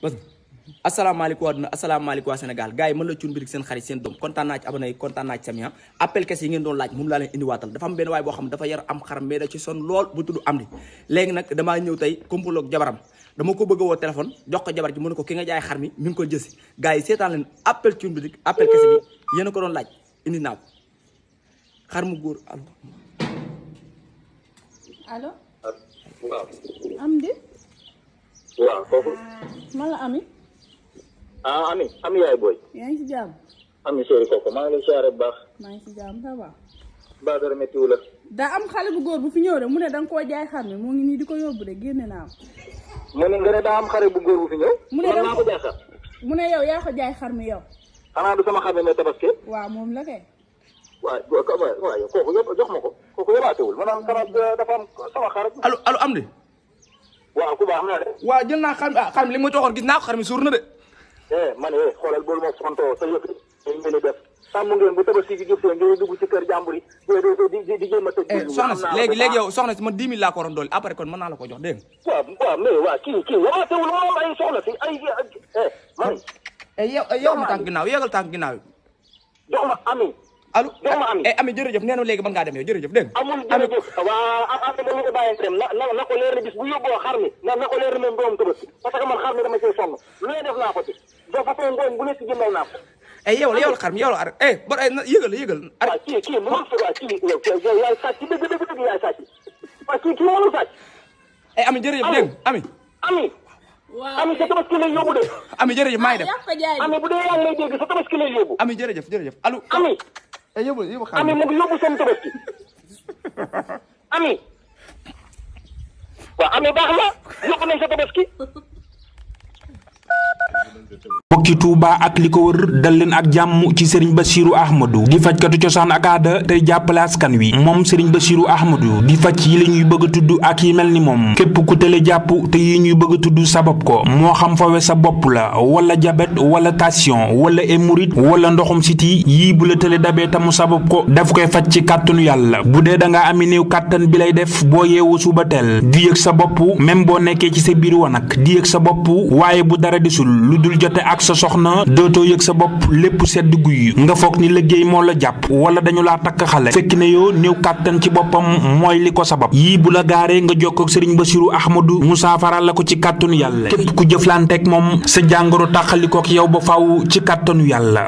bas asalaamaaleykum àdduna asalaamaaleykum waa Sénégal gars yi mën la cuun birik seen xarit seen doom kontaan naa ci abonné yi kontaan naa ci sami appel kese yi ngeen doon laaj moom laa leen indiwaatal dafa am benn waay boo xam dafa yar am xaram mais da ci son lool bu tudd am di léegi nag damaa ñëw tey kumpaloog jabaram dama ko bëgg a woo téléphone jox ko jabar ji mu ne ko ki nga jaay xar mi ngi ko jësi gars yi seetaan leen appel cuun birik appel kese bi yéen a ko doon laaj indi naa ko xar mu góor allo waaw. am di waaw kooku. man la Ami. Ami yaay booy. yaa ngi si jàmm. Ami sori kooku maa ngi lay siyaare bu baax. maa ngi si jàmm ça va. mbaa dara méttiwu la. daa am xale bu góor bu fi ñëw de mu ne danga koo jaay xar mi moo ngi nii di ko yóbbu de génne naa ko. mu ne nga ne daa am xare bu góor bu fi ñëw. mu ne man maa ko jaay xar. mu ne yow yaa ko jaay xar mi yow. xanaa du sama xar mi ne tabaski. waaw moom la kay. waaw waaw kooku yëpp jox ma ko kooku yëbaatewul maanaam dafa am sama xar. allo am di waaw ku baax na de. waaw jël naa xar mi li ma tooxoon gis naa ko xar mi suur na de man xoolal boolu ma fontoo sa yëpp yi ngeen di def sàmm ngeen bu tabaski gi jub see ngeen dugg ci kër jàmbur yi di jéem a tëj soxna si léegi yow soxna si man 10 000 laa ko waroon doole après kon mën naa la ko jox dégg nga waaw mais waa kii yëbaatewul moom ay soxna si man yow ma tànk ginnaaw yéegal tànk ginnaaw yi jox ma Ami. allo jox ma Ami. Ami jërëjëf nee na léegi mën ngaa dem yow jërëjëf dégg nga amul jërëjëf waa Ami ba ñu ko bàyyee dem na ko leer ne bis bu yóbboo xar mi na ko leer ne doom tabaski parce que man xar mi dama cee sonn lu ne def naa ko ci de façon ngooñ bu nekk jëndal naa ko. yewal xar mi yewal ar ba yëgal waaw kii mënul fi waa kii yow yaay sàcc dëgg yaay sàcc waaw kii mënul sàcc. Ami jërëjëf dégg nga Ami waaw Ami sa tabaski lay yóbbu de. Ami jërëjëf maa ngi dem yaa ko jaay Ami bu dee yaa ngi lay dégg sa tabaski lay yóbbu. Ami jërëjëf allo Ami. yóbbu xar Ami mu ngi yóbbu seen tabaski Ami. waaw Ami baax na yóbbu nañ sa tabaski. mbokki Touba ak li ko wër dal leen ak jàmm ci Serigne Bassirou Ahmadou di fajkatu cosaan ak aada tey jàppale askan wi moom Serigne Bassirou Ahmadou di faj yi la ñuy bëgg a tudd ak yi mel ni moom képp ku tële jàpp te yi ñuy bëgg a tudd sabab ko moo xam fawe sa bopp la wala jabet wala tension wala hémorroïde wala ndoxum siti yii bu la tële dabee tamu sabab ko daf koy faj ci kàttanu yàlla bu dee da nga ami néew kàttan bi lay def boo yeewu suba teel di yëg sa bopp même boo nekkee ci sa biir wanag di yëg sa bopp waaye bu dara desul lu dul jote ak sa soxna dootoo yëg sa bopp lépp sedd guy nga foog ni liggéey moo la jàpp wala dañu laa takk xale fekk ne yoo néew kàttan ci boppam mooy li ko sabab yii bu la gaaree nga jokkoo ak Serigne Bassirou Ahmadou mu saafaral la ko ci kàttanu yàlla képp ku jëflanteek moom sa jàngoro tàqalikook yow ba faw ci kàttanu yàlla